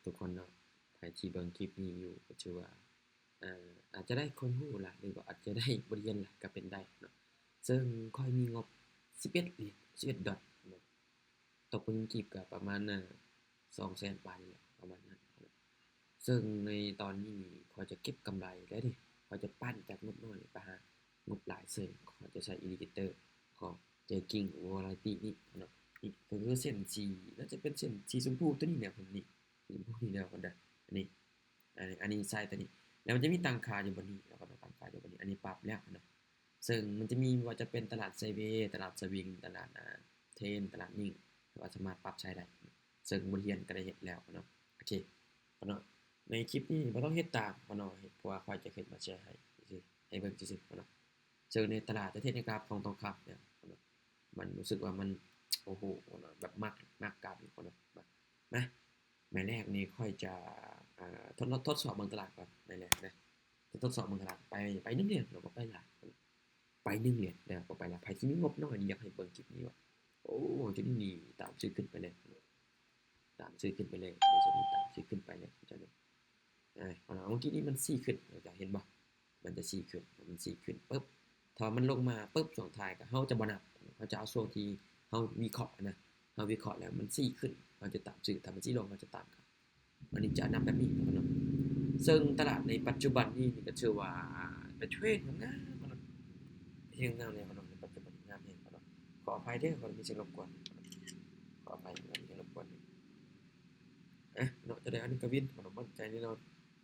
ທຸກຄົນເນາະ ໃຜທີ່ເບິ່ງຄລິບນີ້ຢູ່ ກໍຖືວ່າ ອາ ອາດຈະໄດ້ຄວາມຮູ້ຫຼາຍ ຫຼືວ່າອາດຈະໄດ້ບົດຮຽນຫຼາຍກໍເປັນໄດ້ເນາະ. ເຊິ່ງຂ້ອຍມີງົບສິບເອັດຫຼຽນ ສິບເອັດດອນເນາະ ຕົກເປັນເງິນກີບກໍປະມານ ອາ ສອງແສນປາຍນີ້ແຫຼະ ປະມານນັ້ນເນາະ. ເຊິ່ງໃນຕອນນີ້ນີ້ ຂ້ອຍຈະເກັບກຳໄລແລ້ວເດ້ ຂ້ອຍຈະປັ້ນຈາກງົບນ້ອຍໄປຫາງົບຫຼາຍ ເຊິ່ງຂ້ອຍຈະໃຊ້ອິນດິເຄເຕີຂອງ Staking Volatility ນີ້ເນາະ. ນີ້ກໍຄືເສັ້ນສີ ໜ້າຈະເປັນເສັ້ນສີຊົມພູຕົວນີ້ແຫຼະ ນີ້ ສີຊົມພູນີ້ແຫຼະ ອັນນີ້ ອັນນີ້ໃສ່ຕົວນີ້ ແລ້ວມັນຈະມີຕັ້ງຄ່າຢູ່ບ່ອນນີ້ ແລ້ວກໍຕັ້ງຄ່າຢູ່ບ່ອນນີ້ ອັນນີ້ປັບແລ້ວເນາະ. ເຊິ່ງມັນຈະມີວ່າຈະເປັນຕະຫຼາດໄຊເວ ຕະຫຼາດສະວິງ ຕະຫຼາດ ອາ ເທຣນ ຕະຫຼາດນິ່ງ ກໍສາມາດປັບໃຊ້ໄດ້ ເຊິ່ງບົດຮຽນກໍໄດ້ເຮັດແລ້ວເນາະ. ໂອເຄເນາະ ໃນຄລິບນີ້ບໍ່ຕ້ອງເຮັດຕາມເນາະ ເພາະວ່າຂ້ອຍຈະເຮັດມາແຊໃຫ້ຊື່ໆ ໃຫ້ເບິ່ງຊື່ໆເນາະ. ເຊິ່ງໃນຕະຫຼາດຈະເທດໃນກາບຂອງທອງຄຳເນຍເນາະ ມັນຮູ້ສຶກວ່າມັນ ໂອ້ໂຫເນາະ ແບບມັກ ມັກກາບນີ້ເນາະ. ມາ ມາ ໝາຍແລກນີ້ຂ້ອຍຈະ ອາ ທົດ ທົດສອບເບິ່ງຕະຫຼາດກ່ອນ ໝາຍແລກນະ ຈະທົດສອບເບິ່ງຕະຫຼາດ ໄປ ໄປໜຶ່ງຫຼຽນ ແລ້ວກໍໄປຫຼາຍ ໄປໜຶ່ງຫຼຽນ ແລ້ວກໍໄປຫຼາຍ. ໃຜທີ່ມີງົບນ້ອຍນີ້ ຢາກໃຫ້ເບິ່ງຄລິບນີ້ວ່າ ໂອ້ ຈຸດນີ້ນີ້ຕາມຊື່ຂຶ້ນໄປເລີຍ ຕາມຊື່ຂຶ້ນໄປເລີຍ ຈຸດນີ້ຕາມຊື່ຂຶ້ນໄປເລີຍ ເຈົ້າເນາະ. ອາ ເມື່ອກີ້ນີ້ມັນຊີ້ຂຶ້ນ ເຈົ້າເຫັນບໍ່? ມັນຈະຊີ້ຂຶ້ນ ມັນຊີ້ຂຶ້ນປຶບ ຖ້າມັນລົງມາປຶບ ຊ່ວງທ້າຍກໍ ເຮົາຈະບໍ່ນັບ ເຮົາຈະເອົາຊ່ວງທີ່ເຮົາວິເຄາະນະ ເຮົາວິເຄາະແລ້ວມັນຊີ້ຂຶ້ນ ເຮົາຈະຕາມຊື້ ຖ້າມັນຊີ້ລົງ ເຮົາຈະຕາມກັບ ອັນນີ້ຈະນັບແບບນີ້ເນາະ. ເຊິ່ງຕະຫຼາດໃນປັດຈຸບັນນີ້ນີ້ກໍຖືວ່າເປັນເທຣນງາມໆເນາະ ເທຣນງາມແລ້ວເນາະ ໃນປັດຈຸບັນນີ້ງາມແຮງເນາະ. ຂໍອະໄພເດີ ເພາະມີສຽງລົບກວນ ຂໍອະໄພ ມີສຽງລົບກວນ. ອະ ເນາະ ຈະໄດ້ອັນນີ້ກະວິນ ເນາະ ໝັ້ນໃຈແນ່ນອນ.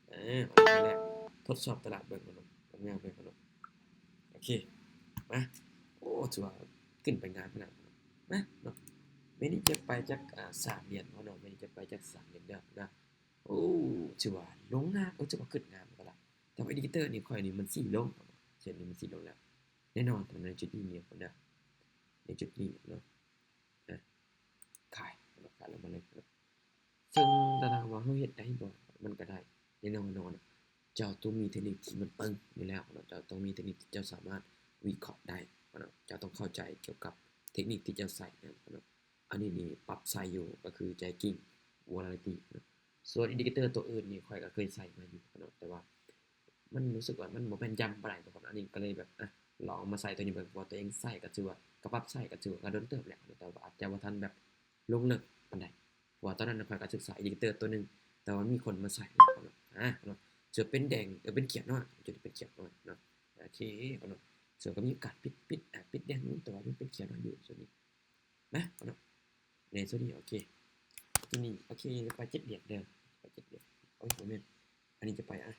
ເອີ ເອົາໄປແລ້ວ ທົດສອບຕະຫຼາດເບິ່ງເນາະ ງາມເບິ່ງເນາະ. ໂອເຄ ມາ ໂອ້ ຖືວ່າຂຶ້ນໄປງາມຂະໜາດ ມາເນາະ. ມື້ນີ້ຈະໄປຈັກ ອາ ສາມຫຼຽນເນາະ ມື້ນີ້ຈະໄປຈັກສາມຫຼຽນເດີ ເດີ. ໂອ້ ຖືວ່າລົງງາມ ໂອ້ ຖືວ່າຂຶ້ນງາມຕະຫຼາດ ແຕ່ວ່າອິນດິເຄເຕີນີ້ຂ້ອຍນີ້ມັນຊີ້ລົງ ເສັ້ນນີ້ມັນຊີ້ລົງແລ້ວ ແນ່ນອນ ໃນຈຸດນີ້ເນາະ ໃນຈຸດນີ້ເນາະ. ອະ ຂາຍ ຂາຍລົງມາເລີຍເນາະ. ເຊິ່ງຖ້າຖາມວ່າເຮົາເຮັດໄດ້ບໍ່? ມັນກໍໄດ້ ແນ່ນອນເນາະ ເຈົ້າຕ້ອງມີເທັກນິກທີ່ມັນເຕຶງຢູ່ແລ້ວເນາະ ເຈົ້າຕ້ອງມີເທັກນິກທີ່ເຈົ້າສາມາດວິເຄາະໄດ້ເນາະ ເຈົ້າຕ້ອງເຂົ້າໃຈກ່ຽວກັບເທັກນິກທີ່ເຈົ້າໃຊ້ນັ້ນເນາະ. ອັນນີ້ນີ້ປັບໃຊ້ຢູ່ ກໍຄື Staking Volatility ເນາະ. ສ່ວນອິນດິເຄເຕີຕົວອື່ນນີ້ຂ້ອຍກໍເຄີຍໃຊ້ມາຢູ່ເນາະ ແຕ່ວ່າ ມັນຮູ້ສຶກວ່າມັນບໍ່ແມ່ນຢຳປານໃດທຸກຄົນ ອັນນີ້ກໍເລີຍແບບ ອະ ລອງມາໃຊ້ຕົວນີ້ເບິ່ງ ເພາະວ່າຕົວເອງໃຊ້ກໍຖືວ່າ ກໍປັບໃຊ້ກໍຖືວ່າກໍດົນເຕີບແລ້ວ ແຕ່ວ່າອາດຈະບໍ່ທັນແບບລົງເລິກປານໃດ ເພາະວ່າຕອນນັ້ນຂ້ອຍກໍສຶກສາອິນດິເຄເຕີຕົວໜຶ່ງ ແຕ່ວ່າມີຄົນມາໃຊ້ແລ້ວເນາະ ອາ ເນາະ ເຊິ່ງເປັນແດງ ເອີ ເປັນຂຽວນ້ອຍ ຈຸດນີ້ເປັນຂຽວນ້ອຍເນາະ ໂອເຄເນາະ ເຊິ່ງກໍມີໂອກາດປິດ ປິດ ອາ ປິດແດງ ແຕ່ວ່າຍັງເປັນຂຽວນ້ອຍຢູ່ ສ່ວນນີ້ ນະ ເນາະ ໃນສ່ວນນີ້ ໂອເຄ ຕົວນີ້ ໂອເຄ ໄປເຈັດຫຼຽນເດີ ໄປເຈັດຫຼຽນ ໂອ້ຍ ບໍ່ແມ່ນ ອັນນີ້ຈະໄປ ອະ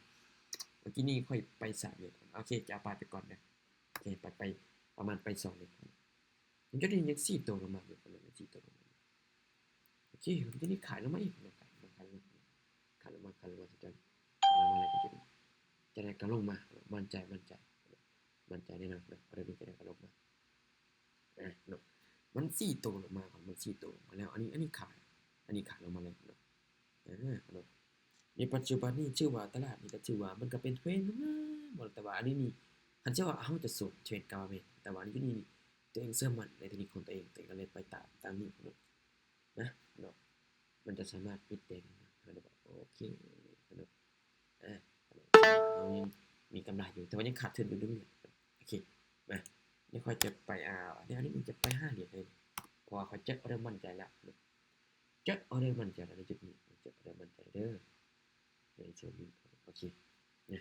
ເມື່ອກີ້ນີ້ຂ້ອຍໄປສາມຫຼຽນ ໂອເຄ ຈະເອົາປາຍໄປກ່ອນເດີ ໂອເຄ ໄປ ໄປ ປະມານໄປສອງຫຼຽນ ມັນຈະໄດ້ຍັງສີ່ໂຕລົງມາຢູ່ ມັນສີ່ໂຕລົງມາຢູ່ ໂອເຄ ມັນຈະໄດ້ຂາຍລົງມາອີກ ຂາຍລົງມາ ຂາຍລົງມາ ຂາຍລົງມາ ຂາຍລົງມາ ຈະໄດ້ກໍລົງມາ ໝັ້ນໃຈ ໝັ້ນໃຈ ໝັ້ນໃຈແນ່ນອນ ເນາະ ເອົາເດີນີ້ຈະໄດ້ກໍລົງມາ ອາ ເນາະ ມັນສີ່ໂຕລົງມາ ມັນສີ່ໂຕລົງມາແລ້ວ ອັນນີ້ ອັນນີ້ຂາຍ ອັນນີ້ຂາຍລົງມາແລ້ວເນາະ ອາ ເນາະ ໃນປັດຈຸບັນນີ້ຖືວ່າຕະຫຼາດນີ້ກໍຖືວ່າມັນກໍເປັນເທຣນງາມໆ ແຕ່ວ່າອັນນີ້ນີ້ ຄັນຊິວ່າເຮົາຈະສວນເທຣນກໍວ່າແມ່ນ ແຕ່ວ່າອັນນີ້ນີ້ ຕົວເອງເຊື່ອໝັ້ນໃນເທັກນິກຂອງຕົວເອງ ຕົວເອງກໍເລີຍໄປຕາມ ຕາມນີ້ເນາະ ນະ ເນາະ ມັນຈະສາມາດປິດແດງ ໂອເຄ ເນາະ ອາ ເຮົາຍັງມີກຳໄລຢູ່ ແຕ່ວ່າຍັງຂາດທຶນຢູ່ໜຶ່ງຫຼຽນ ໂອເຄ ມາ ດຽວຂ້ອຍຈະໄປ ອາ ດຽວນີ້ມັນຈະໄປຫ້າຫຼຽນເລີຍ ເພາະວ່າຂ້ອຍຈັດອໍເດີໝັ້ນໃຈແລ້ວ ຈັດອໍເດີໝັ້ນໃຈແລ້ວໃນຈຸດນີ້ ຈັດອໍເດີໝັ້ນໃຈເດີ ໃນໂຊນນີ້ ໂອເຄ ນະ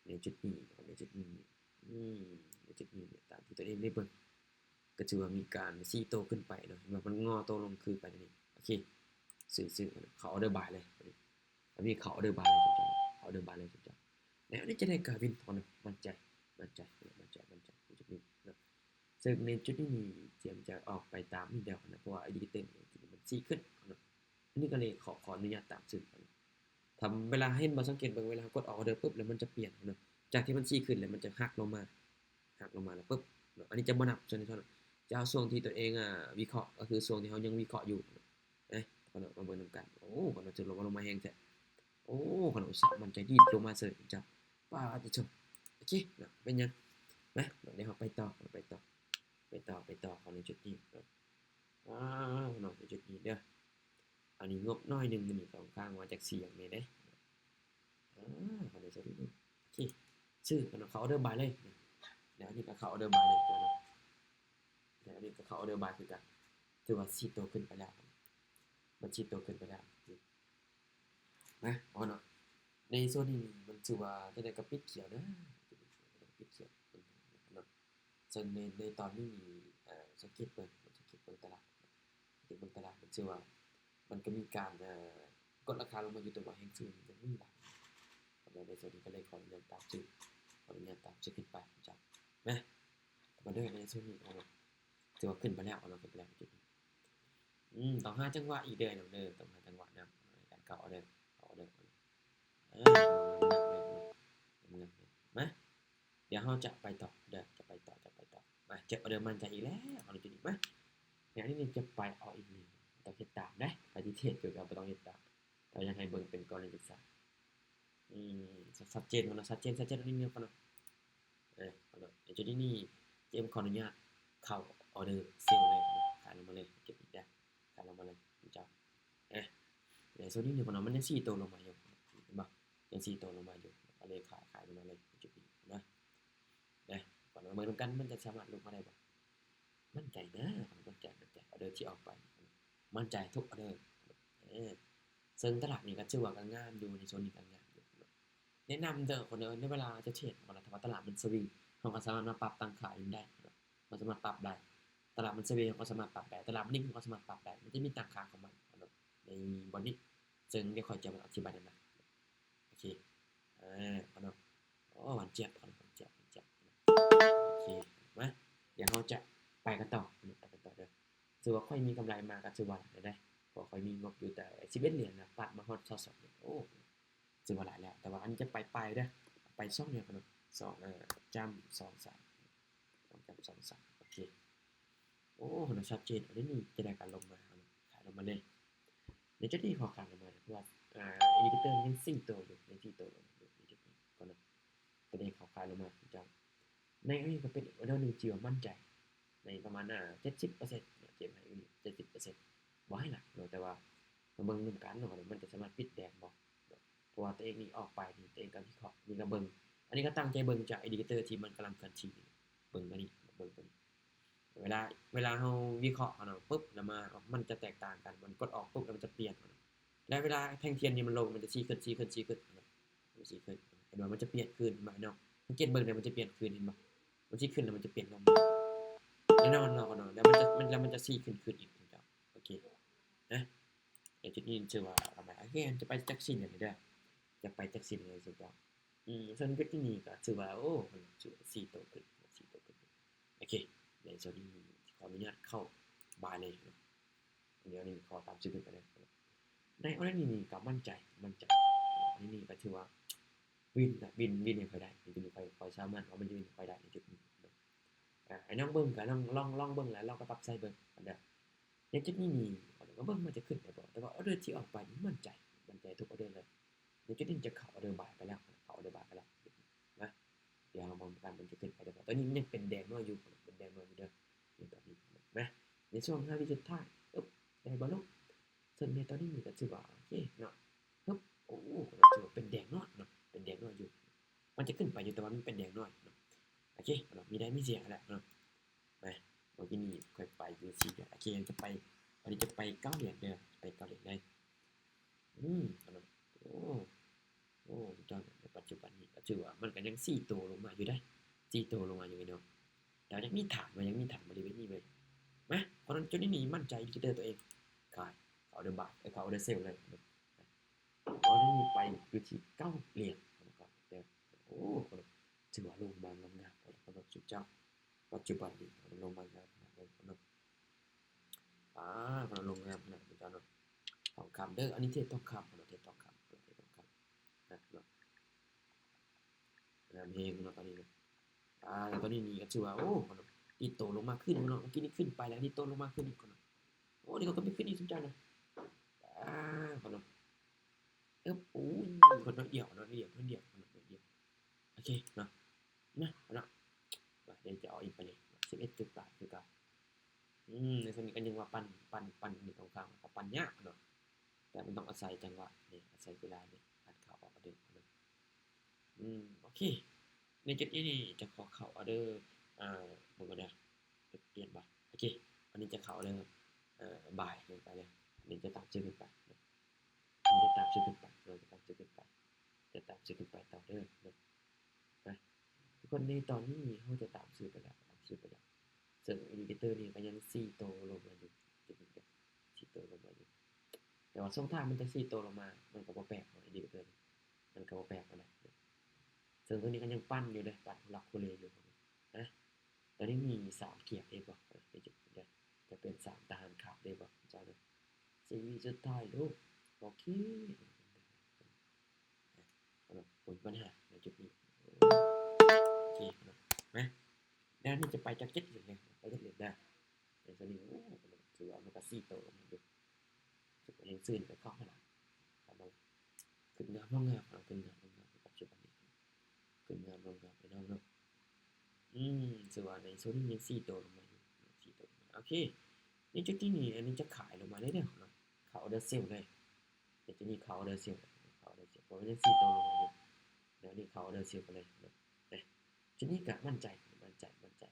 ໃນຈຸດນີ້ ໃນຈຸດນີ້ ອືມ ໃນຈຸດນີ້ ຕາມທີ່ຕົວເອງໄດ້ເບິ່ງ ກໍຖືວ່າມີການຊີ້ໂຕຂຶ້ນໄປເນາະ ເຫັນບໍ່ ມັນງໍໂຕລົງຄືໄປນີ້ ໂອເຄ ຊື້ ຊື້ ເຂົ້າອໍເດີບາຍເລີຍ ອັນນີ້ເຂົ້າອໍເດີບາຍເລີຍ ເຈົ້າ ເຂົ້າອໍເດີບາຍເລີຍ ເຈົ້າ ແລ້ວອັນນີ້ຈະໄດ້ກາວິນເນາະ ໝັ້ນໃຈ ໝັ້ນໃຈ ໝັ້ນໃຈ ໝັ້ນໃຈ ໃນຈຸດນີ້ເນາະ ເຊິ່ງໃນຈຸດນີ້ນີ້ ຕຽມຈະອອກໄປຕາມນີ້ແລ້ວນະ ເພາະວ່າອິນດິເຄເຕີນີ້ມັນຊີ້ຂຶ້ນເນາະ ອັນນີ້ກໍເລີຍຂໍ ຂໍອະນຸຍາດຕາມຊື່ ຖ້າເວລາເຫັນບໍ່ ສັງເກດເບິ່ງ ເວລາເຮົາກົດອອກອໍເດີປຶບ ແລ້ວມັນຈະປ່ຽນເນາະ ຈາກທີ່ມັນຊີ້ຂຶ້ນ ແລ້ວມັນຈະຫັກລົງມາ ຫັກລົງມາແລ້ວປຶບເນາະ ອັນນີ້ຈະບໍ່ນັບສ່ວນນີ້ເນາະ ຈະເອົາຊ່ວງທີ່ຕົວເອງ ອາ ວິເຄາະ ກໍຄືຊ່ວງທີ່ເຮົາຍັງວິເຄາະຢູ່ເນາະ ເອີ ເນາະ ມາເບິ່ງນຳກັນ ໂອ້ ຂະໜາດຈະລົງມາ ລົງມາແຮງແທ້ ໂອ້ ຂະໜາດອຸດສ່າໝັ້ນໃຈດີດລົງມາເສີຍ ເຈົ້າ ປາດຕິໂທ ໂອເຄເນາະ ເປັນຫຍັງ ມາເນາະ ດຽວເຮົາໄປຕໍ່ ໄປຕໍ່ ໄປຕໍ່ ໄປຕໍ່ ເຂົ້າໃນຈຸດນີ້ເນາະ ວ້າວ ເນາະ ໃນຈຸດນີ້ເດີ. ອັນນີ້ງົບໜ້ອຍໜຶ່ງ ອັນນີ້ຂ້ອນຂ້າງວ່າຈັກຊິຫຍັງແດ່ເດ້. ອາ ເຂົ້າໃນໂຊນນີ້ ໂອເຄ ຊື້ເຂົ້າ ເຂົ້າອໍເດີບາຍເລີຍ. ແລ້ວອັນນີ້ກໍເຂົ້າອໍເດີບາຍເລີຍເນາະ ແລ້ວອັນນີ້ກໍເຂົ້າອໍເດີບາຍຄືກັນ. ຖືວ່າສີ່ໂຕຂຶ້ນໄປແລ້ວ ມັນສີ່ໂຕຂຶ້ນໄປແລ້ວ ນະ ເອົາເນາະ. ໃນໂຊນນີ້ມັນຖືວ່າຈັ່ງໃດກໍປິດຂຽວນະ ປິດຂຽວເນາະ. ເຊິ່ງໃນ ໃນຕອນນີ້ນີ້ ເອີ ສັງເກດເບິ່ງ ສັງເກດເບິ່ງຕະຫຼາດ ສັງເກດເບິ່ງຕະຫຼາດ ມັນຖືວ່າມັນກໍມີການ ເອີ ກົດລາຄາລົງມາຢູ່ ແຕ່ວ່າແຮງຊື້ມັນຍັງມີຫຼາຍ. ສຳລັບໃນໂຊນນີ້ກໍເລີຍຂໍອະນຸຍາດຕາມຊື້ ຂໍອະນຸຍາດຕາມຊື້ຂຶ້ນໄປເຈົ້າ ນະ. ມາເດີ ໃນໂຊນນີ້ ເອົາເນາະ ຖືວ່າຂຶ້ນໄປແລ້ວ ເອົາເນາະ ຂຶ້ນໄປແລ້ວຈຸດນີ້. ອືມ ຕ້ອງຫາຈັງຫວະອີກເດີ ນ້ອງເດີ ຕ້ອງຫາຈັງຫວະນຳ ໃນການເຂົ້າອໍເດີ ເຂົ້າອໍເດີ. ເອີ ງາມໆ ມາ ດຽວເຮົາຈະໄປຕໍ່ເດີ ຈະໄປຕໍ່ ຈະໄປຕໍ່. ມາ ເຈີອໍເດີໝັ້ນໃຈອີກແລ້ວ ເອົາຈຸດນີ້ມາ. ແນວນີ້ຈະໄປເອົາອີກແນວ ຕ້ອງເຮັດຕາມເດ້ ໃຜທີ່ເທຣດຢູ່ກໍບໍ່ຕ້ອງເຮັດຕາມ ແຕ່ຢາກໃຫ້ເບິ່ງເປັນກໍລະນີສຶກສາ. ອືມ ຊັດ ຊັດເຈນກ່ອນເນາະ ຊັດເຈນ ຊັດເຈນ ອັນນີ້ເນາະ ເອີ ເນາະ. ໃນຈຸດນີ້ນີ້ ເຈມຂໍອະນຸຍາດເຂົ້າອໍເດີເຊວເລີຍ ຂາຍລົງມາເລີຍ ເກັບອີກເດີ ຂາຍລົງມາເລີຍເຈົ້າ. ເອີ ໃນໂຊນນີ້ນີ້ເນາະ ມັນຍັງສີ່ໂຕລົງມາຢູ່ ເຫັນບໍ່ ຍັງສີ່ໂຕລົງມາຢູ່ ກໍເລີຍຂາຍ ຂາຍລົງມາເລີຍຈຸດນີ້ນະ. ນະ ເບິ່ງນຳກັນ ມັນຈະສາມາດຫຼຸດມາໄດ້ບໍ່? ໝັ້ນໃຈນະ ໝັ້ນໃຈ ໝັ້ນໃຈ ອໍເດີທີ່ອອກໄປ ໝັ້ນໃຈທຸກອໍເດີ. ເອີ ເຊິ່ງຕະຫຼາດນີ້ກໍຖືວ່າກໍງາມຢູ່ ໃນໂຊນນີ້ກໍງາມຢູ່. ແນະນຳເດີຄົນເອີຍ ໃນເວລາຈະເທຣດ ເນາະ ຖ້າວ່າຕະຫຼາດມັນສະວິງ ເຮົາກໍສາມາດມາປັບຕັ້ງຄ່າເອງໄດ້ເນາະ ເຮົາສາມາດປັບໄດ້. ຕະຫຼາດມັນສະວິງ ເຮົາກໍສາມາດປັບໄດ້ ຕະຫຼາດມັນນິ່ງ ເຮົາກໍສາມາດປັບໄດ້ ມັນຈະມີຕັ້ງຄ່າຂອງມັນເນາະ ໃນບ່ອນນີ້ ເຊິ່ງດຽວຂ້ອຍຈະມາອະທິບາຍນຳ. ໂອເຄ ເອີ ເອົາເນາະ ໂອ້ ຫວານຈຽບ ເອົາເນາະ ຫວານຈຽບ ຫວານຈຽບ. ໂອເຄ ມາ ດຽວເຮົາຈະໄປກັນຕໍ່ເນາະ ໄປກັນຕໍ່ເດີ. ຖືວ່າຂ້ອຍມີກຳໄລມາກໍຖືວ່າຫຼາຍແລ້ວເດ້ ເພາະຂ້ອຍມີງົບຢູ່ແຕ່ສິບເອັດຫຼຽນນະ ປັດມາຮອດຊາວສອງຫຼຽນ ໂອ້ ຖືວ່າຫຼາຍແລ້ວ. ແຕ່ວ່າອັນນີ້ຈະໄປປາຍເດີ ໄປສອງແນວເນາະ ສອງ ເອີ ຈ້ຳ ສອງ ສາມ ສອງ ຈ້ຳ ສອງ ສາມ. ໂອເຄ ໂອ້ ເນາະ ຊັດເຈນ. ອັນນີ້ນີ້ຈະໄດ້ການລົງມາເນາະ ຂາຍລົງມາເລີຍ. ໃນຈຸດນີ້ຂໍຂາຍລົງມາເນາະ ເພາະວ່າ ອາ ອິນດິເຄເຕີມັນຍັງສີ່ໂຕຢູ່ ຍັງສີ່ໂຕລົງມາຢູ່ໃນຈຸດນີ້ກ່ອນເນາະ ກໍໄດ້ເຂົ້າຂາຍລົງມາເຈົ້າ. ໃນອັນນີ້ກໍເປັນອີກອໍເດີໜຶ່ງທີ່ວ່າໝັ້ນໃຈ ໃນປະມານ ອາ ເຈັດສິບເປີເຊັນເນາະ ເຈັດສິບເປີເຊັນ ບໍ່ໃຫ້ຫຼາຍເນາະ ແຕ່ວ່າມາເບິ່ງນຳກັນເນາະ ວ່າມັນຈະສາມາດປິດແດງບໍ່ເນາະ. ເພາະວ່າຕົວເອງນີ້ອອກໄປນີ້ ຕົວເອງກໍວິເຄາະ ນີ້ກໍເບິ່ງ ອັນນີ້ກໍຕັ້ງໃຈເບິ່ງຈາກອິນດິເຄເຕີທີ່ມັນກຳລັງເຄື່ອນທີ່ນີ້ ເບິ່ງອັນນີ້ ເບິ່ງຕົວນີ້. ເວລາ ເວລາເຮົາວິເຄາະເນາະ ປຶບ ແລ້ວມາ ມັນຈະແຕກຕ່າງກັນ ມັນກົດອອກປຶບ ແລ້ວມັນຈະປ່ຽນເນາະ. ແລ້ວເວລາແທ່ງທຽນນີ້ມັນລົງ ມັນຈະຊີ້ຂຶ້ນ ຊີ້ຂຶ້ນ ຊີ້ຂຶ້ນເນາະ ມັນຊີ້ຂຶ້ນ ເຫັນບໍ່ ມັນຈະປ່ຽນຄືນ ເຫັນບໍ່ເນາະ. ສັງເກດເບິ່ງເດີ ມັນຈະປ່ຽນຄືນ ເຫັນບໍ່ ມັນຊີ້ຂຶ້ນ ແລ້ວມັນຈະປ່ຽນລົງ ແນ່ນອນເນາະ ເນາະ ແລ້ວມັນຈະ ມັນ ແລ້ວມັນຈະຊີ້ຂຶ້ນ ຂຶ້ນອີກເຈົ້າ. ໂອເຄ ນະ ໃນຈຸດນີ້ຖືວ່າປະມານ ໂອເຄ ຈະໄປຈັກຊິນເລີຍເດີ ຈະໄປຈັກຊິນເລີຍເຈົ້າ. ອືມ ສ່ວນຈຸດນີ້ກໍຖືວ່າ ໂອ້ ມັນຖືວ່າສີ່ໂຕຂຶ້ນ ສີ່ໂຕຂຶ້ນ. ໂອເຄ ໃນສ່ວນນີ້ຂໍອະນຸຍາດເຂົ້າບາຍເລີຍເນາະ. ດຽວນີ້ຂໍຕາມຊື່ຂຶ້ນໄປເດີ. ໃນອໍເດີນີ້ນີ້ກໍໝັ້ນໃຈ ໝັ້ນໃຈ ອັນນີ້ນີ້ກໍຖືວ່າວິນລະ ວິນ ວິນໃຫ້ຂ້ອຍໄດ້ ໃນຈຸດນີ້ຂ້ອຍ ຂ້ອຍສາມາດວ່າມັນຈະວິນໃຫ້ຂ້ອຍໄດ້ໃນຈຸດນີ້ເນາະ. ອາ ໃຫ້ນ້ອງເບິ່ງກໍລອງ ລອງ ລອງເບິ່ງ ແລ້ວລອງໄປປັບໃຊ້ເບິ່ງເນາະ. ໃນຈຸດນີ້ນີ້ ເຮົາກໍເບິ່ງວ່າຈະຂຶ້ນໄດ້ບໍ່ ແຕ່ວ່າອໍເດີທີ່ອອກໄປນີ້ໝັ້ນໃຈ ໝັ້ນໃຈທຸກອໍເດີເລີຍ. ໃນຈຸດນີ້ຈະເຂົ້າອໍເດີບາຍໄປແລ້ວ ເຂົ້າອໍເດີບາຍໄປແລ້ວນະ. ດຽວເຮົາມາເບິ່ງກັນ ມັນຈະຂຶ້ນໄປໄດ້ບໍ່. ຕອນນີ້ມັນຍັງເປັນແດງນ້ອຍຢູ່ ເປັນແດງນ້ອຍຢູ່ເດີ ໃນຕອນນີ້ນະ. ໃນຊ່ວງຫ້າວິສຸດທ້າຍ ອຶບ ໄດ້ບໍ່ລູກ? ເຊິ່ງໃນຕອນນີ້ນີ້ກໍຖືວ່າໂອເຄເນາະ ຮຶບ ໂອ້ ຖືວ່າເປັນແດງນ້ອຍເນາະ ເປັນແດງນ້ອຍຢູ່. ມັນຈະຂຶ້ນໄປຢູ່ ແຕ່ວ່າມັນເປັນແດງນ້ອຍເນາະ. ໂອເຄເນາະ ມີໄດ້ມີເສຍແຫຼະເນາະ. ມາ ເມື່ອກີ້ນີ້ຂ້ອຍໄປຢູ່ສີ່ຫຼຽນ ໂອເຄ ຈະໄປ ອັນນີ້ຈະໄປເກົ້າຫຼຽນເດີ ໄປເກົ້າຫຼຽນເລີຍ. ອືມ ເນາະ ໂອ້ ໂອ້ ເຈົ້າ ໃນປັດຈຸບັນນີ້ກໍຖືວ່າມັນກໍຍັງສີ່ໂຕລົງມາຢູ່ເດ້ ສີ່ໂຕລົງມາຢູ່ເນາະ. ແຕ່ວ່າຍັງມີຖານ ວ່າຍັງມີຖານບໍລິເວນນີ້ເວີຍ. ມາ ເພາະນັ້ນຈຸດນີ້ນີ້ໝັ້ນໃຈອິນດິເຄເຕີຕົວເອງ ຂາຍ ເຂົ້າອໍເດີບາຍ ເອີ ເຂົ້າອໍເດີເຊວເລີຍ. ອໍເດີນີ້ໄປຢູ່ທີ່ເກົ້າຫຼຽນ ໂອ້ ຖືວ່າລົງມາງາມໆ ເນາະ ສຸດຍອດ. ປັດຈຸບັນນີ້ມັນລົງມາງາມຂະໜາດນັ້ນເນາະ. ອາ ມັນລົງງາມຂະໜາດນັ້ນເນາະ. ທອງຄຳເດີ ອັນນີ້ເທຣດທອງຄຳເນາະ ເທຣດທອງຄຳ ເທຣດທອງຄຳນະເນາະ. ງາມແຮງເນາະຕອນນີ້ນະ. ອາ ແລ້ວຕອນນີ້ນີ້ກໍຖືວ່າ ໂອ້ ເນາະ ດີດໂຕລົງມາຂຶ້ນເນາະ. ເມື່ອກີ້ນີ້ຂຶ້ນໄປແລ້ວ ດີດໂຕລົງມາຂຶ້ນອີກເນາະ. ໂອ້ ນີ້ກໍໄປຂຶ້ນອີກ ສົນໃຈເນາະ. ອາ ເນາະ ອຶບ ໂອ້ຍ ໜ້ອຍດຽວ ໜ້ອຍດຽວ ໜ້ອຍດຽວ ໜ້ອຍດຽວ. ໂອເຄເນາະ ນະ ເນາະ ວ່າດຽວຈະເອົາອີກປານນີ້ ສິບເອັດຈຸດປາຍຄືເກົ່າ. ອືມ ໃນສ່ວນນີ້ກໍຍັງວ່າປັ່ນ ປັ່ນ ປັ່ນ ອັນນີ້ຂອງຂ້າງກໍປັ່ນຍາກເນາະ. ແຕ່ມັນຕ້ອງອາໄສຈັງຫວະນີ້ ອາໄສເວລານີ້ ການເຂົ້າອອກອອເດີເນາະ. ອືມ ໂອເຄ ໃນຈຸດນີ້ນີ້ຈະຂໍເຂົ້າອອເດີ ເອີ ເບິ່ງກ່ອນເດີ ປ່ຽນບໍ່? ໂອເຄ ອັນນີ້ຈະເຂົ້າເດີ ເອີ ບາຍຂຶ້ນໄປເດີ ອັນນີ້ຈະຕາມຊື່ຂຶ້ນໄປເນາະ ອັນນີ້ຈະຕາມຊື່ຂຶ້ນໄປເນາະ ຈະຕາມຊື່ຂຶ້ນໄປ ຈະຕາມຊື່ຂຶ້ນໄປຕໍ່ເດີເນາະ. ນະ ທຸກຄົນ ໃນຕອນນີ້ເຮົາຈະຕາມຊື່ໄປແລ້ວ ຕາມຊື່ໄປແລ້ວ ເຊິ່ງອິນດິເຄເຕີນີ້ກໍຍັງສີ່ໂຕລົງມາຢູ່ ຈະມີແບບສີ່ໂຕລົງມາຢູ່ ແຕ່ວ່າຊ່ວງທ້າຍມັນຈະສີ່ໂຕລົງມາ ມັນກໍບໍ່ແປກເນາະ ອິນດິເຄເຕີນີ້ ມັນກໍບໍ່ແປກປານໃດເນາະ. ເຊິ່ງໂຕນີ້ກໍຍັງປັ່ນຢູ່ເດ້ ປັ່ນທຸລັກທຸເລຢູ່ນະ. ຕອນນີ້ມີສາມກຽບເດ້ບໍ່? ຈະເປັນສາມທະຫານຂາວເດ້ບໍ່ເຈົ້ານະ? ສີ່ວິສຸດທ້າຍລູກ ໂອເຄ ບໍ່ມີບັນຫາໃນຈຸດນີ້ ໂອເຄ ມາ ແລ້ວນີ້ຈະໄປຈັກເຈັດເຫຼັ້ນເດີ ໄປເຈັດເຫຼັ້ນເດີ. ແຕ່ຕອນນີ້ ໂອ້ ຖືວ່າມັນກໍສີ່ໂຕແລ້ວເດ້ ຖືວ່າຍັງຊື່ນໄປເຂົ້າມາລະ ເຂົ້າມາລະ ຂຶ້ນງາມລົງງາມ ເນາະ ຂຶ້ນງາມລົງງາມໃນປັດຈຸບັນນີ້ ຂຶ້ນງາມລົງງາມ ພີ່ນ້ອງເນາະ. ອືມ ຖືວ່າໃນໂຊນນີ້ຍັງສີ່ໂຕລົງມາຢູ່ ສີ່ໂຕລົງມາ ໂອເຄ. ໃນຈຸດນີ້ນີ້ ອັນນີ້ຈະຂາຍລົງມາເລີຍເດີເນາະ ເຂົ້າອອເດີເຊວເລີຍ ໃນຈຸດນີ້ເຂົ້າອອເດີເຊວ ເຂົ້າອອເດີເຊວ ເພາະວ່າຍັງສີ່ໂຕລົງມາຢູ່ ແລ້ວນີ້ເຂົ້າອອເດີເຊວໄປເລີຍເນາະ. ຈຸດນີ້ກໍໝັ້ນໃຈ ໝັ້ນໃຈ ໝັ້ນໃຈ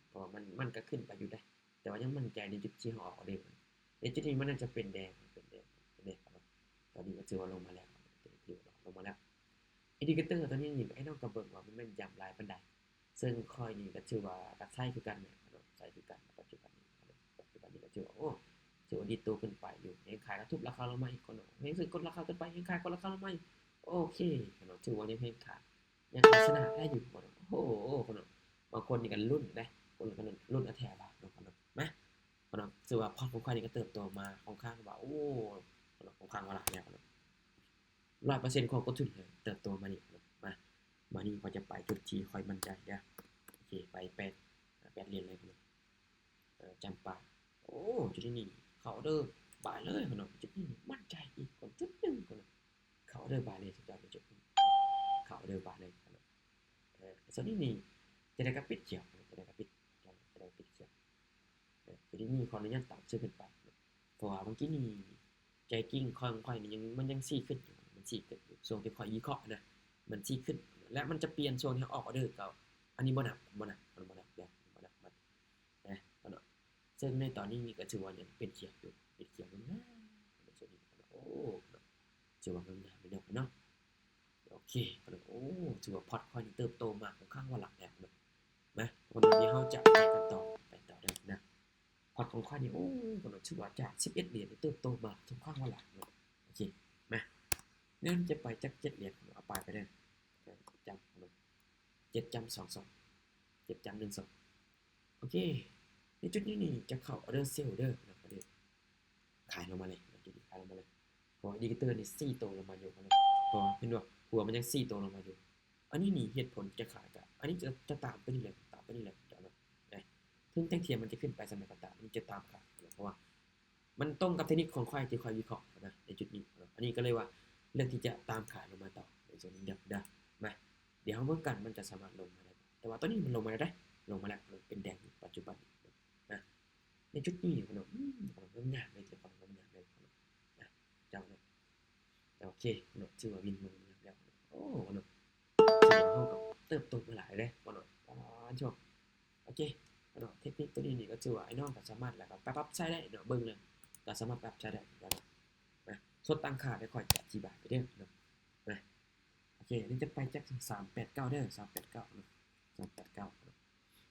ເພາະວ່າມັນ ມັນກໍຂຶ້ນໄປຢູ່ເດ້ ແຕ່ວ່າຍັງໝັ້ນໃຈໃນຈຸດທີ່ເຮົາອອກອອເດີ ໃນຈຸດນີ້ມັນໜ້າຈະເປັນແດງ ເປັນແດງ ເປັນແດງເນາະ. ຕອນນີ້ກໍຖືວ່າລົງມາແລ້ວ ຖືວ່າລົງມາແລ້ວ. ອິນດິເຄເຕີຕອນນີ້ນີ້ ອ້າຍນ້ອງກໍເບິ່ງວ່າມັນແມ່ນຢຳຫຼາຍປານໃດ ເຊິ່ງຂ້ອຍນີ້ກໍຖືວ່າກໍໃຊ້ຄືກັນແຫຼະເນາະ ໃຊ້ຄືກັນ ປັດຈຸບັນນີ້ ປັດຈຸບັນນີ້ກໍຖືວ່າ ໂອ້ ຖືວ່າດີດໂຕຂຶ້ນໄປຢູ່ ແຮງຂາຍກໍທຸບລາຄາລົງມາອີກເນາະ ແຮງຊື້ກົດລາຄາຂຶ້ນໄປ ແຮງຂາຍກົດລາຄາລົງມາອີກ ໂອເຄເນາະ ຖືວ່າຍັງແຮງຂາຍ ຍັງເອົາຊະນະໄດ້ຢູ່ເນາະ. ໂອ້ໂຫ ເນາະ ບາງຄົນນີ້ກໍລຸ້ນເດ້ ຄົນກໍລຸ້ນ ລຸ້ນເອົາແທ້ວ່າເນາະ ເນາະ ມາ ເນາະ ຖືວ່າພອດຂອງຂ້ອຍນີ້ກໍເຕີບໂຕມາຄ່ອນຂ້າງວ່າ ໂອ້ ເນາະ ຄ່ອນຂ້າງວ່າຫຼາຍແລ້ວເນາະ ຮ້ອຍເປີເຊັນຂອງຕົ້ນທຶນເຕີບໂຕມານີ້ເນາະ. ມາ ມານີ້ຂ້ອຍຈະໄປຈຸດທີ່ຂ້ອຍໝັ້ນໃຈເດີ ໂອເຄ ໄປແປດ ແປດຫຼຽນເລີຍເນາະ. ເອີ ຈຳປາ ໂອ້ ຈຸດນີ້ເຂົ້າເດີບາຍເລີຍເນາະ ຈຸດນີ້ໝັ້ນໃຈອີກກ່ອນຈຸດໜຶ່ງເນາະ ເຂົ້າເດີບາຍເລີຍ ສຸດຍອດເລີຍຈຸດນີ້ ເຂົ້າເດີບາຍເລີຍເນາະ. ເອີ ສ່ວນນີ້ນີ້ຈະໄດ້ກັບປິດຂຽວ ຈະໄດ້ກັບປິດ ຈະໄດ້ປິດຂຽວ ເອີ ຈຸດນີ້ຂໍອະນຸຍາດຕາມຊື່ຂຶ້ນໄປເນາະ ເພາະວ່າເມື່ອກີ້ນີ້ໃຈຈິງຂອງຂ້ອຍນີ້ຍັງ ມັນຍັງຊີ້ຂຶ້ນຢູ່ ມັນຊີ້ຂຶ້ນຢູ່ ຊ່ວງທີ່ຂ້ອຍວິເຄາະນະ ມັນຊີ້ຂຶ້ນ ແລະ ມັນຈະປ່ຽນຊ່ວງທີ່ອອກອອເດີເກົ່າ ອັນນີ້ບໍ່ນັບ ບໍ່ນັບ ບໍ່ນັບເດີ ບໍ່ນັບມັນ ນະ ເນາະ. ເຊິ່ງໃນຕອນນີ້ນີ້ກໍຖືວ່າຍັງເປັນຂຽວຢູ່ ເປັນຂຽວງາມໆ ໃນໂຊນນີ້ເນາະ ໂອ້ ເນາະ ຖືວ່າງາມໆເນາະ ເນາະ. ໂອເຄ ໂອ້ ຖືວ່າພອດຂ້ອຍນີ້ເຕີບໂຕມາຄ່ອນຂ້າງວ່າຫຼາຍແລ້ວເນາະ. ມາ ເຮົາຈະໄປກັນຕໍ່ ໄປຕໍ່ເດີນະ ພອດຂອງຂ້ອຍນີ້ ໂອ້ ຖືວ່າຈາກສິບເອັດຫຼຽນນີ້ເຕີບໂຕມາຄ່ອນຂ້າງວ່າຫຼາຍເນາະ. ໂອເຄ ມາ ແລ້ວຈະໄປຈັກເຈັດຫຼຽນ ເອົາປາຍໄປເດີ ຈຳ ເຈັດຈ້ຳສອງສອງ ເຈັດຈ້ຳໜຶ່ງສອງ ໂອເຄ ໃນຈຸດນີ້ນີ້ຈະເຂົ້າອອເດີເຊວເດີເນາະ ອອເດີຂາຍລົງມາເລີຍ ຈຸດນີ້ຂາຍລົງມາເລີຍ ເພາະວ່າອິນດິເຄເຕີນີ້ສີ່ໂຕລົງມາຢູ່ເນາະ ເພາະວ່າເຫັນບໍ່ ຫົວມັນຍັງສີ່ໂຕລົງມາຢູ່. ອັນນີ້ນີ້ເຫດຜົນຈະຂາຍກໍ ອັນນີ້ຈະ ຈະຕາມໄປນີ້ແຫຼະ ຕາມໄປນີ້ແຫຼະເນາະ ເຖິງແທ່ງທຽນມັນຈະຂຶ້ນໄປສ່ຳໃດກໍຕາມ ມັນຈະຕາມຂາຍ ເພາະວ່າ ມັນຕົງກັບເທັກນິກຂອງຂ້ອຍທີ່ຂ້ອຍວິເຄາະນະ ໃນຈຸດນີ້ເນາະ. ອັນນີ້ກໍເລີຍວ່າເລືອກທີ່ຈະຕາມຂາຍລົງມາຕໍ່ໃນໂຊນນີ້ເດີ ມາ ດຽວເຮົາເບິ່ງກັນ ມັນຈະສາມາດລົງມາໄດ້ບໍ່. ແຕ່ວ່າຕອນນີ້ມັນລົງມາແລ້ວເດ້ ລົງມາແລ້ວ ເປັນແດງປັດຈຸບັນນີ້ນະ. ໃນຈຸດນີ້ເນາະ ອືມ ງາມໆເລີຍ ງາມໆເລີຍນະ ເຈົ້າເນາະ. ໂອເຄເນາະ ຖືວ່າວິນລົງມາແລ້ວເນາະ ໂອ້ເນາະ ຖືວ່າເຮົາກໍເຕີບໂຕມາຫຼາຍເດ້ເນາະ ປາດໂທ້. ໂອເຄເນາະ ເທັກນິກໂຕນີ້ນີ້ກໍຖືວ່າອ້າຍນ້ອງກໍສາມາດ ແລ້ວກໍປັບໃຊ້ໄດ້ເນາະ ເບິ່ງແລ້ວກໍສາມາດປັບໃຊ້ໄດ້ເນາະ. ມາ ສົດຕັ້ງຄ່າ ດຽວຂ້ອຍຈະອະທິບາຍໄປເດີເນາະ. ມາ ໂອເຄ ອັນນີ້ຈະໄປຈັກສາມແປດເກົ້າເດີ ສາມແປດເກົ້າເນາະ ສາມແປດເກົ້າເນາະ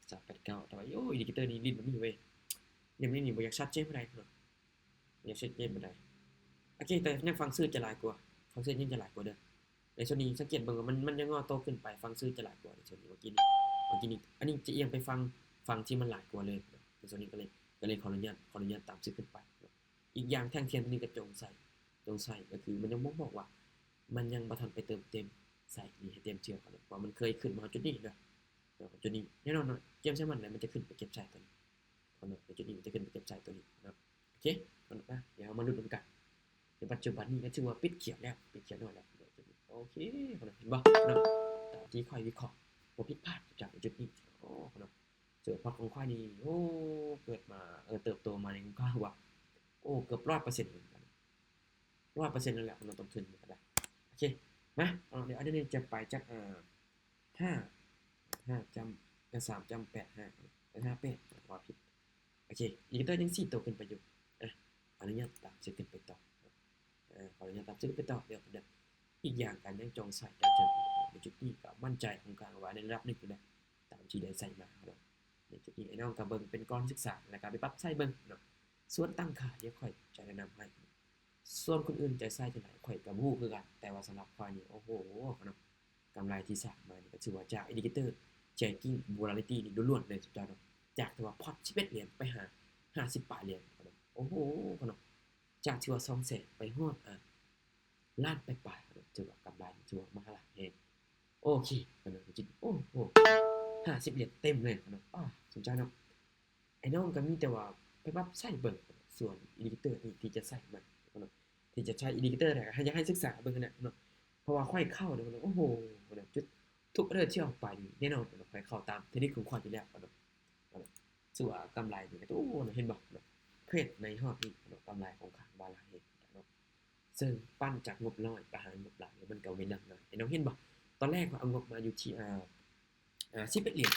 ສາມແປດເກົ້າ. ແຕ່ວ່າ ໂອ້ ອິນດິເຄເຕີນີ້ຫຼິ້ນແບບນີ້ເວີຍ ຫຼິ້ນແບບນີ້ນີ້ບໍ່ຢາກຊັດເຈນປານໃດເນາະ ບໍ່ຢາກຊັດເຈນປານໃດ. ໂອເຄ ແຕ່ຍັງຝັ່ງຊື້ຈະຫຼາຍກວ່າ ຝັ່ງຊື້ຍັງຈະຫຼາຍກວ່າເດີ. ໃນໂຊນນີ້ສັງເກດເບິ່ງວ່າມັນ ມັນຍັງງໍໂຕຂຶ້ນໄປ ຝັ່ງຊື້ຈະຫຼາຍກວ່າໃນໂຊນນີ້ ເມື່ອກີ້ນີ້ ເມື່ອກີ້ນີ້. ອັນນີ້ຈະອຽງໄປຝັ່ງ ຝັ່ງທີ່ມັນຫຼາຍກວ່າເລີຍເນາະ ໃນໂຊນນີ້ກໍເລີຍ ກໍເລີຍຂໍອະນຸຍາດ ຂໍອະນຸຍາດຕາມຊື້ຂຶ້ນໄປເນາະ. ອີກຢ່າງແທ່ງທຽນໂຕນີ້ກໍຈົ່ງໃສ່ ຈົ່ງໃສ່ ກໍຄືມັນຍັງບົ່ງບອກວ່າມັນຍັງບໍ່ທັນໄປເຕີມເຕັມ ໃສ່ນີ້ໃຫ້ເຕັມເທື່ອເນາະ ເພາະວ່າມັນເຄີຍຂຶ້ນມາຮອດຈຸດນີ້ເນາະ ເນາະ ຈຸດນີ້ແນ່ນອນເນາະ ຈຽມໃສ່ມັນແລ້ວ ມັນຈະຂຶ້ນໄປເກັບໃສ່ຕົວນີ້ເນາະ ໃນຈຸດນີ້ມັນຈະຂຶ້ນໄປເກັບໃສ່ຕົວນີ້ເນາະ. ໂອເຄ ເນາະ ດຽວເຮົາມາລຸ້ນນຳກັນ. ໃນປັດຈຸບັນນີ້ກໍຖືວ່າປິດຂຽວແລ້ວ ປິດຂຽວນ້ອຍແລ້ວເນາະ ໂອເຄເນາະ ເຫັນບໍ່ເນາະ ຕາມທີ່ຂ້ອຍວິເຄາະ ບໍ່ຜິດພາດຈາກໃນຈຸດນີ້ ໂອ້ເນາະ. ເສືອພອດຂອງຂ້ອຍນີ້ ໂອ້ ເກີດມາ ເອີ ເຕີບໂຕມາໃນຄວາມວ່າ ໂອ້ ເກືອບຮ້ອຍເປີເຊັນເລີຍ. ໂ ຮ້ອຍເປີເຊັນນັ້ນແຫຼະເນາະ ຕົ້ນທຶນມັນກໍໄດ້. ໂອເຄ ມາເນາະ ດຽວອັນນີ້ຈະໄປຈັກ ເອີ ຫ້າ ຫ້າຈ້ຳ ເອີ ສາມຈ້ຳແປດຫ້າ ເອີ ຫ້າແປດ ວ່າຜິດ. ໂອເຄ ອີດິເຕີຍັງສີ່ໂຕຂຶ້ນໄປຢູ່. ອະ ອະນຸຍາດຕາມຊື່ຂຶ້ນໄປຕໍ່ເນາະ ເອີ ຂໍອະນຸຍາດຕາມຊື່ຂຶ້ນໄປຕໍ່ເດີ ເດີ. ອີກຢ່າງການຍັງຈອງໃສ່ການເທີນໃນຈຸດນີ້ກໍໝັ້ນໃຈຄ່ອນຂ້າງວ່າໃນລະດັບໜຶ່ງພຸ້ນແຫຼະ ຕາມທີ່ໄດ້ໃສ່ມາເນາະ. ໃນຈຸດນີ້ອ້າຍນ້ອງກໍເບິ່ງເປັນກອນສຶກສາ ແລ້ວກໍໄປປັບໃຊ້ເບິ່ງເນາະ. ສ່ວນຕັ້ງຄ່າດຽວຂ້ອຍຈະແນະນຳໃຫ້ ສ່ວນຄົນອື່ນຈະໃຊ້ຈັ່ງໃດຂ້ອຍກໍບໍ່ຮູ້ຄືກັນ ແຕ່ວ່າສຳລັບຂ້ອຍນີ້ ໂອ້ໂຫເນາະ ກຳໄລທີ່ສ້າງມານີ້ກໍຖືວ່າຈາກ indicator tracking volatility ນີ້ລ້ວນໆເລີຍເຈົ້າເນາະ. ຈາກທີ່ວ່າພອດສິບເອັດຫຼຽນໄປຫາຫ້າສິບປາຍຫຼຽນເນາະ ໂອ້ໂຫເນາະ. ຈາກທີ່ວ່າສອງແສນໄປຮອດ ອ່າ ລ້ານປາຍໆເນາະ ຖືວ່າກຳໄລ ຖືວ່າມະຫາລາຍແຮງ. ໂອເຄ ໂອ້ໂຫ ຫ້າສິບຫຼຽນເຕັມເລີຍເນາະ ປ້າ ສົນໃຈເນາະ. ໄອ້ນ້ອງກໍມີແຕ່ວ່າໄປປັບໃຊ້ເບິ່ງ ສ່ວນ indicator ນີ້ທີ່ຈະໃຊ້ມັນເນາະ ທີ່ຈະໃຊ້ indicator ໃດ ໃຫ້ ຢາກໃຫ້ສຶກສາເບິ່ງຫັ້ນແຫຼະເນາະ. ເພາະວ່າຂ້ອຍເຂົ້າເນາະ ໂອ້ໂຫ ຈຸດທຸກ order ທີ່ອອກໄປນີ້ແນ່ນອນເນາະ ຂ້ອຍເຂົ້າຕາມເທັກນິກຂອງຂ້ອຍຢູ່ແລ້ວເນາະ. ຖືວ່າກຳໄລນີ້ກໍ ໂອ້ ເຫັນບໍ່ເນາະ ເທຣດໃນຮອບນີ້ເນາະ ກຳໄລຄ່ອນຂ້າງວ່າຫຼາຍແຮງເນາະ. ເຊິ່ງປັ້ນຈາກງົບນ້ອຍໄປຫາງົບຫຼາຍ ມັນກໍເປັນເລື່ອງງ່າຍ. ໄອ້ນ້ອງເຫັນບໍ່ ຕອນແລກຂ້ອຍເອົາງົບມາຢູ່ທີ່ ເອີ ເອີ ສິບເອັດຫຼຽນ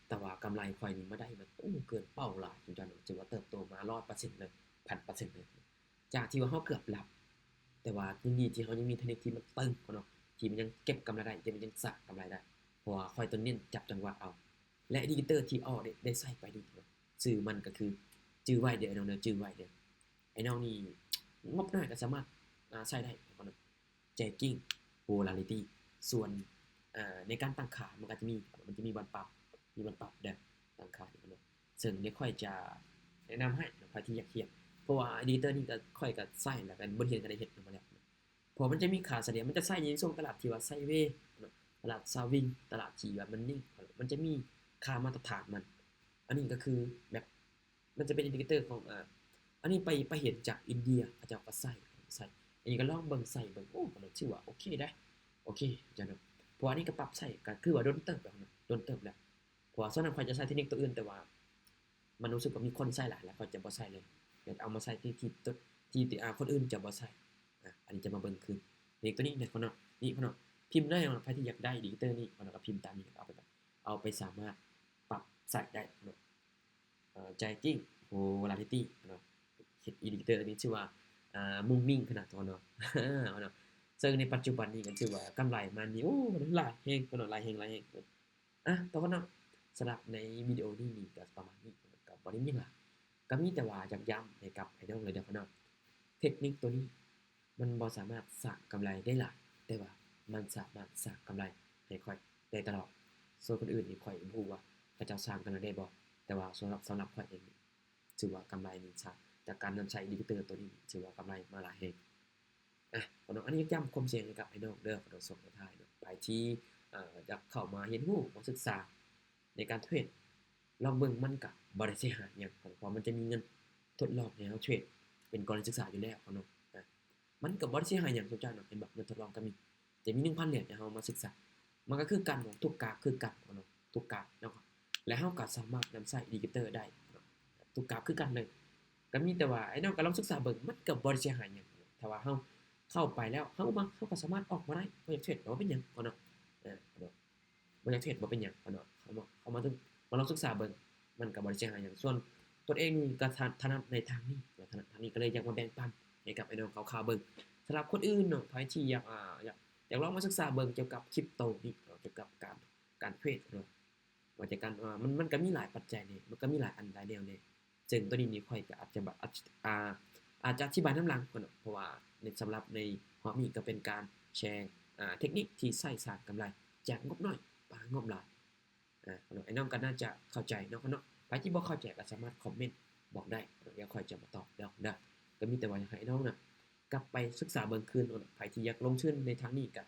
ແຕ່ວ່າກຳໄລຂ້ອຍນີ້ມາໄດ້ມາ ໂອ້ ເກີນເປົ້າຫຼາຍ ເຈົ້າເນາະ ຖືວ່າເຕີບໂຕມາຮ້ອຍເປີເຊັນເລີຍ ພັນເປີເຊັນເລີຍ. ຈາກທີ່ວ່າເຮົາເກືອບຫຼັບ ແຕ່ວ່າຍັງດີທີ່ເຮົາຍັງມີເທັກນິກທີ່ມັນຕຶງເນາະ ທີ່ມັນຍັງເກັບກຳໄລໄດ້ ທີ່ມັນຍັງສ້າງກຳໄລໄດ້ ເພາະວ່າຂ້ອຍຕ້ອງເນັ້ນຈັບຈັງຫວະເອົາ. ແລະ indicator ທີ່ອ້ອຍໄດ້ ໄດ້ໃຊ້ໄປນີ້ເນາະ ຊື່ມັນກໍຄື ຈື່ໄວ້ເດີ ໄອ້ນ້ອງເດີ ຈື່ໄວ້ເດີ. ໄອ້ນ້ອງນີ້ງົບໜ້ອຍກໍສາມາດ ອ່າ ໃຊ້ໄດ້ເນາະ tracking volatility. ສ່ວນ ອ່າ ໃນການຕັ້ງຄ່າ ມັນກໍຈະມີ ມັນຈະມີວັນປັບ ມີວັນປັບເດີ ຕັ້ງຄ່ານີ້ເນາະ. ເຊິ່ງດຽວຂ້ອຍຈະແນະນຳໃຫ້ເນາະ ໃຜທີ່ຢາກຮຽນ ເພາະວ່າ editor ນີ້ກໍ ຂ້ອຍກໍໃຊ້ ແລ້ວກໍບົດຮຽນກໍໄດ້ເຮັດມາແລ້ວ. ເພາະມັນຈະມີຄ່າສະເລ່ຍ ມັນຈະໃຊ້ໃນຊ່ວງຕະຫຼາດທີ່ວ່າ sideways ເນາະ ຕະຫຼາດ swing ຕະຫຼາດທີ່ວ່າມັນນິ່ງ ມັນຈະມີຄ່າມາດຕະຖານມັນ. ອັນນີ້ກໍຄືແບບ ມັນຈະເປັນ indicator ຂອງ ອ່າ ອັນນີ້ໄປ ໄປເຫັນຈາກອິນເດຍ ເຂົາເຈົ້າກໍໃຊ້ ໃຊ້ ອັນນີ້ກໍລອງເບິ່ງ ໃຊ້ເບິ່ງ ໂອ້ ກໍຖືວ່າໂອເຄໄດ໋ ໂອເຄເຈົ້າເນາະ. ເພາະວ່າອັນນີ້ກໍປັບໃຊ້ກໍຄືວ່າດົນເຕີບແລ້ວເນາະ ດົນເຕີບແລ້ວ. ເພາະວ່າສ່ວນນັ້ນຂ້ອຍຈະໃຊ້ເທັກນິກຕົວອື່ນ ແຕ່ວ່າມັນຮູ້ສຶກວ່າມີຄົນໃຊ້ຫຼາຍ ແລ້ວຂ້ອຍຈະບໍ່ໃຊ້ເລີຍ ແລ້ວເອົາມາໃສ່ທີ່ ທີ່ ທີ່ ທີ່ ອ່າ ຄົນອື່ນຈະບໍ່ໃຊ້. ອ່າ ອັນນີ້ຈະມາເບິ່ງຄືເທກນິກຕົວນີ້ເນາະ ເນາະ ນີ້ເນາະ ພິມເລີຍເນາະ ໃຜທີ່ຢາກໄດ້ editor ນີ້ເນາະ ກໍພິມຕາມນີ້ ແລ້ວກໍເອົາໄປ ເອົາໄປສາມາດປັບໃຊ້ໄດ້ເນາະ. ເອີ tracking volatility ເນາະ ເຮັດ editor ນີ້ຊື່ວ່າ ອ່າ ມຸ້ງມິ້ງຂະໜາດເນາະ ເນາະ. ເຊິ່ງໃນປັດຈຸບັນນີ້ກໍຖືວ່າກຳໄລມັນນີ້ ໂອ້ ຫຼາຍແຮງເນາະ ຫຼາຍແຮງ ຫຼາຍແຮງ. ອ່ະ ຕໍ່ເນາະ ສຳລັບໃນວິດີໂອນີ້ນີ້ກໍປະມານນີ້ ກໍບໍ່ໄດ້ມີຫຍັງຫຼາຍ ກໍມີແຕ່ວ່າຢາກຢ້ຳໃຫ້ກັບໄອ້ນ້ອງເລີຍເດີເນາະ ເທັກນິກຕົວນີ້ ມັນບໍ່ສາມາດສ້າງກຳໄລໄດ້ຫຼາຍ ແຕ່ວ່າມັນສາມາດສ້າງກຳໄລໃຫ້ຂ້ອຍໄດ້ຕະຫຼອດ. ສ່ວນຄົນອື່ນນີ້ຂ້ອຍບໍ່ຮູ້ວ່າເຂົາເຈົ້າສ້າງກຳໄລໄດ້ບໍ່ ແຕ່ວ່າສຳລັບ ສຳລັບຂ້ອຍເອງນີ້ ຖືວ່າກຳໄລນີ້ ຈາກການນຳໃຊ້ editor ຕົວນີ້ ຖືວ່າກຳໄລມາຫຼາຍແຮງ. ອ່ະ ເນາະ ອັນນີ້ຢ້ຳຄວາມສ່ຽງໃຫ້ກັບໄອ້ນ້ອງເດີ ເນາະ ຊ່ວງທ້າຍເນາະ ໃຜທີ່ ເອີ ຢາກເຂົ້າມາຮຽນຮູ້ ມາສຶກສາໃນການເທຣດ ລອງເບິ່ງ ມັນກະບໍ່ໄດ້ເສຍຫາຍຫຍັງ ເພາະມັນຈະມີເງິນທົດລອງໃຫ້ເຮົາເທຣດເປັນກໍລະນີສຶກສາຢູ່ແລ້ວເນາະ. ມັນກໍບໍ່ໄດ້ເສຍຫາຍຫຍັງ ສົນໃຈເນາະ ເຫັນບໍ່ ເງິນທົດລອງກໍມີ ຈະມີໜຶ່ງພັນຫຼຽນໃຫ້ເຮົາມາສຶກສາ. ມັນກໍຄືກັນ ທຸກກາບຄືກັນເນາະ ທຸກກາບເນາະ ແລະ ເຮົາກໍສາມາດນຳໃຊ້ editor ໄດ້ເນາະ ທຸກກາບຄືກັນເລີຍ. ກໍມີແຕ່ວ່າໄອ້ນ້ອງກໍລອງສຶກສາເບິ່ງ ມັນກໍບໍ່ໄດ້ເສຍຫາຍຫຍັງ. ຖ້າວ່າເຮົາເຂົ້າໄປແລ້ວ ເຮົາມັກ ເຮົາກໍສາມາດອອກມາໄດ້ ບໍ່ຢາກເທຣດກໍບໍ່ເປັນຫຍັງເນາະ ເນາະ. ບໍ່ຢາກເທຣດບໍ່ເປັນຫຍັງເນາະ ເຂົ້າມາ ເຂົ້າມາເຖິງ ມາລອງສຶກສາເບິ່ງ ມັນກໍບໍ່ໄດ້ເສຍຫາຍຫຍັງ. ສ່ວນຕົນເອງນີ້ກໍຖະ ຖະໜັດໃນທາງນີ້ ຖະໜັດທາງນີ້ ກໍເລີຍຢາກມາແບ່ງປັນໃຫ້ກັບໄອ້ນ້ອງຄາວໆເບິ່ງ. ສຳລັບຄົນອື່ນເນາະ ໃຜທີ່ຢາກ ອ່າ ຢາກ ຢາກລອງມາສຶກສາເບິ່ງກ່ຽວກັບຄຣິບໂຕນີ້ເນາະ ກ່ຽວກັບການ ການເທຣດເນາະ ວ່າຈາກການ ອ່າ ມັນ ມັນກໍມີຫຼາຍປັດໄຈແດ່ ມັນກໍມີຫຼາຍອັນຫຼາຍແນວແດ່ ເຊິ່ງຕົວນີ້ນີ້ຂ້ອຍກໍອາດຈະ ອາດ ອາດຈະອະທິບາຍນຳຫຼັງເນາະ ເພາະວ່າໃນ ສຳລັບໃນຮອບນີ້ກໍເປັນການແຊ ອ່າ ເທັກນິກທີ່ໃຊ້ສ້າງກຳໄລຈາກງົບນ້ອຍໄປຫາງົບຫຼາຍ. ອ່າ ເນາະ ໄອ້ນ້ອງກໍໜ້າຈະເຂົ້າໃຈເນາະ ເນາະ ໃຜທີ່ບໍ່ເຂົ້າໃຈກໍສາມາດຄອມເມັນບອກໄດ້ເນາະ ດຽວຂ້ອຍຈະມາຕອບເນາະ ເນາະ. ກໍມີແຕ່ວ່າຢາກໃຫ້ໄອ້ນ້ອງນະ ກັບໄປສຶກສາເບິ່ງຄືນເນາະ ໃຜທີ່ຢາກລົງທຶນໃນທາງນີ້ກໍ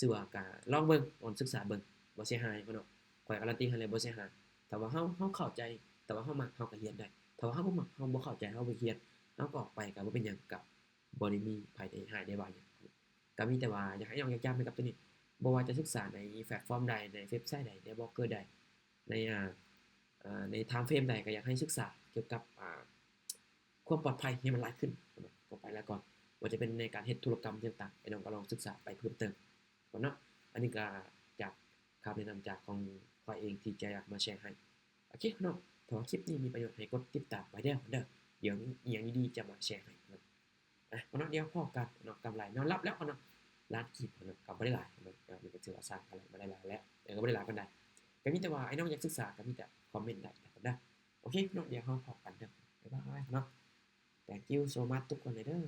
ຖືວ່າກໍລອງເບິ່ງ ລອງສຶກສາເບິ່ງ ບໍ່ເສຍຫາຍເນາະ ຂ້ອຍກາລັນຕີໃຫ້ເລີຍ ບໍ່ເສຍຫາຍ. ຖ້າວ່າເຮົາ ເຮົາເຂົ້າໃຈ ຖ້າວ່າເຮົາມັກ ເຮົາກໍຮຽນໄດ້ ຖ້າວ່າເຮົາບໍ່ມັກ ເຮົາບໍ່ເຂົ້າໃຈ ເຮົາບໍ່ຮຽນ ເຮົາກໍອອກໄປ ກໍບໍ່ເປັນຫຍັງ ກໍບໍ່ໄດ້ມີໃຜໄດ້ຮ້າຍໄດ້ວ່າຫຍັງ. ກໍມີແຕ່ວ່າຢາກໃຫ້ນ້ອງ ຢາກຢ້ຳໃຫ້ກັບຕົວນີ້ ບໍ່ວ່າຈະສຶກສາໃນແພລດຟອມໃດ ໃນເວັບໄຊໃດ ໃນບລັອກເກີໃດ ໃນ ອ່າ ອ່າ ໃນທາມເຟຣມໃດ ກໍຢາກໃຫ້ສຶກສາກ່ຽວກັບ ອ່າ ຄວາມປອດໄພໃຫ້ມັນຫຼາຍຂຶ້ນເນາະ ກໍໄປແລ້ວກ່ອນ. ວ່າຈະເປັນໃນການເຮັດທຸລະກຳຕ່າງໆ ອ້າຍນ້ອງກໍລອງສຶກສາໄປເພີ່ມເຕີມກ່ອນເນາະ. ອັນນີ້ກໍຈາກຄຳແນະນຳຈາກຂອງຂ້ອຍເອງທີ່ຈະຢາກມາແຊໃຫ້. ໂອເຄເນາະ, ຖ້າວ່າຄລິບນີ້ມີປະໂຫຍດໃຫ້ກົດຕິດຕາມໄວ້ເດີ ເດີ ດຽວມີອີ່ຫຍັງດີໆຈະມາແຊໃຫ້ເນາະ. ອ່ະ ເນາະ ດຽວພໍ້ກັນເນາະ, ກຳໄລນອນຫຼັບແລ້ວເນາະ, ລ້ານກີບເນາະ ກໍບໍ່ໄດ້ຫຼາຍເນາະ, ກໍມັນກໍຖືວ່າສ້າງກຳໄລມາໄດ້ຫຼາຍແລ້ວ, ເອີ ກໍບໍ່ໄດ້ຫຼາຍປານໃດ. ກໍມີແຕ່ວ່າອ້າຍນ້ອງຢາກສຶກສາ ກໍມີແຕ່ຄອມເມັນໄດ້ເນາະ. ໂອເຄເນາະ, ດຽວເຮົາພໍ້ກັນເດີ ບາຍບາຍເນາະ. Thank you so much ທຸກຄົນເລີຍເດີ.